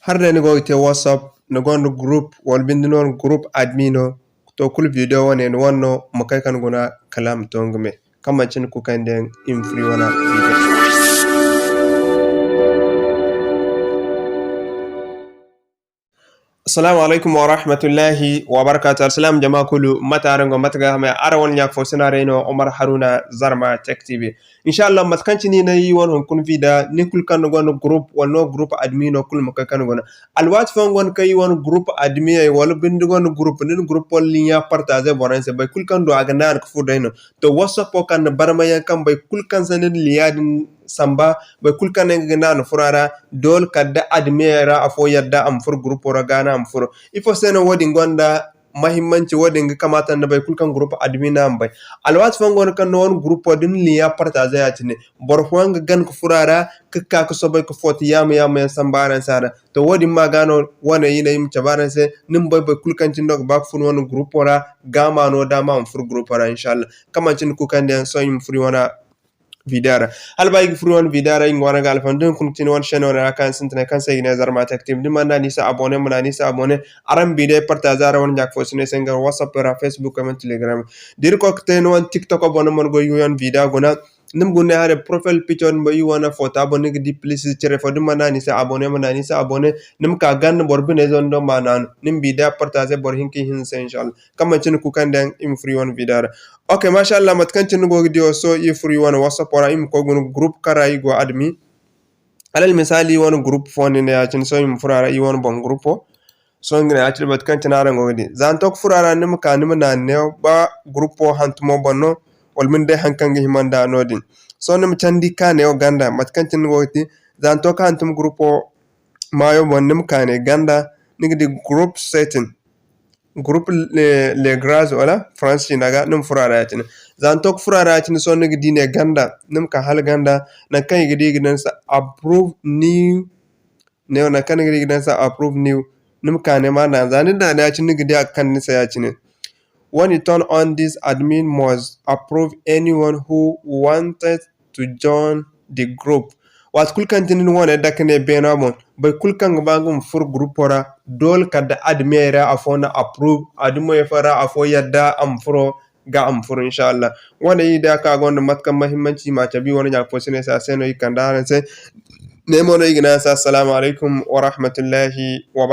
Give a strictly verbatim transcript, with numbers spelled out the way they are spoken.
Hala day ni go ga te WhatsApp, ni gonda group, wala binde ni wane group admin no, to kulu video wane ni wane no, ma kay ka ni guna kala a ma to nga me. Kaŋ manci ni kukandiyaŋ, i ma furo wane video. Assalamu alaykum warahmatullahi wabarakatuh. Alsilaam jama kulu, mate araŋ go, mate ga hamay? Araŋ wane ɲa fo sina day no, Omar Haruna, Zarma Tech T V. Inshallah, mate kaŋ cine i ne i wane hunkuna vida, nin kulu kaŋ ni gonda group, wala no group admin no, kulu ma kay ka ni guna. Alwaati fooyaŋ gonda kaŋ i wane group admin ay, wala binde gonda group, nin group wala linya partager borey se, boro kulu kaŋ du a ga naanu ka furo day no. To, WhatsApp wo kande barmay yaŋ kaŋ boro kulu kaŋ se ni na linya din samba, boro kulu kaŋ ne nga ga naanu furo a ra, doole kala da admin ra afo yadda a ma furo groupo ra, ga no a ma furo. Ifo se no wo-din gonda mahimmanci? Wo-din ga kamaata nda boro kulu kaŋ group admin no a ma bay. Alwaati fooyaŋ go no kaŋ ni wane groupo da ni linya partager ya-cine, boro fooyaŋ ga gana ka furo a ra, ka ka ka soobay ka footi yaamo-yaamo yaŋ samba araŋ se a ra. To, wo-din ma ga no wane i ne i ma cabe araŋ se, ni ma bay boro kulu kaŋ cine no ga ba ka furo wane groupo ra, ga ma no daama a ma furo groupo ra, inshallah. Kaŋ manci ni kukandiyaŋ, sohõ i ma furo i wane video ra. Hala ba i ga furo i wane video ra, i ga ŋwaaray ga alfan da hunkuna cine wane chaîne wane ra kaŋ sintinay kaŋ se i ga ne Zarma Tech T V. Da ni mana ni se abonné, ma na ni se abonné. Araŋ ma video partager araŋ wane ɲa fo sine se nga WhatsApp ra, Facebook, comment, Telegram. Da iri koy ka te ni wane TikTok boŋ, ni mana goy i wane video guna. Ni ma guna ne haray profile picture din boŋ, i wane foto boŋ, ni ga di plus cire fo. Da ni mana ni se abonné, ma na ni se abonné. Ni ma ka ganda boro biney zo ni do ma naanu. Ni ma video partager boro hinka ihinza se, inshallah. Kaŋ manci ni kukandiyaŋ, i ma furo i wane video ra. Ok, mashallah, mate kaŋ cine ni go ga di wo, sohõ i furo i wane WhatsApp ra, i ma koy guna group kaŋ ra i go admin. Alal misaali, i wane group fo ni ne ya-cine, sohõ i ma furo a ra, i wane boŋ groupo. Sohõ nga ne ya-cine, mate kaŋ cine araŋ go ga di. Za ni to ka furo a ra, ni ma ka, ni ma naanu ne ba groupo hantumo boŋ no, wala ma ni day haŋ kaŋ ga hima nda no-din. Sohõ ni ma candi ka ne wo ganda, mate kaŋ cine ni go ga di. Za ni to ka hantum groupo maayo boŋ, ni ma ka ne ganda, ni ga di group setting. Group le, le gras wala France ciina ga, ni ma furo a ra ya-cine. Za ni to ka furo a ra ya-cine, sohõ ni ga di ne ganda, ni ma ka hala ganda, nangu kaŋ i ga di i ga daŋ ni se approve new, ne wo nangu kaŋ ni ga di i ga daŋ ni se approve new, ni ma ka ne ma naanu. Za ni naanu ya-cine, ni ga di a ga kande ni se ya-cine. When you turn on this, admin must approve anyone who wanted to join the group. Waati kulu kaŋ cine ni wane dake ne beena boŋ, boro kulu kaŋ ga ba nga ma furo groupo ra, doole kala da admin ra afo na approve, admin fo ra afo yadda a ma furo, ga a ma furo, inshallah. Wane i day kaŋ a gonda mate kaŋ mahimmanci, ma cabe i wane ɲa fo sine se, a se no i kande araŋ se. Ne mo no i ga ne araŋ se, assalamu alaykum warahmatullahi wabarakatuh.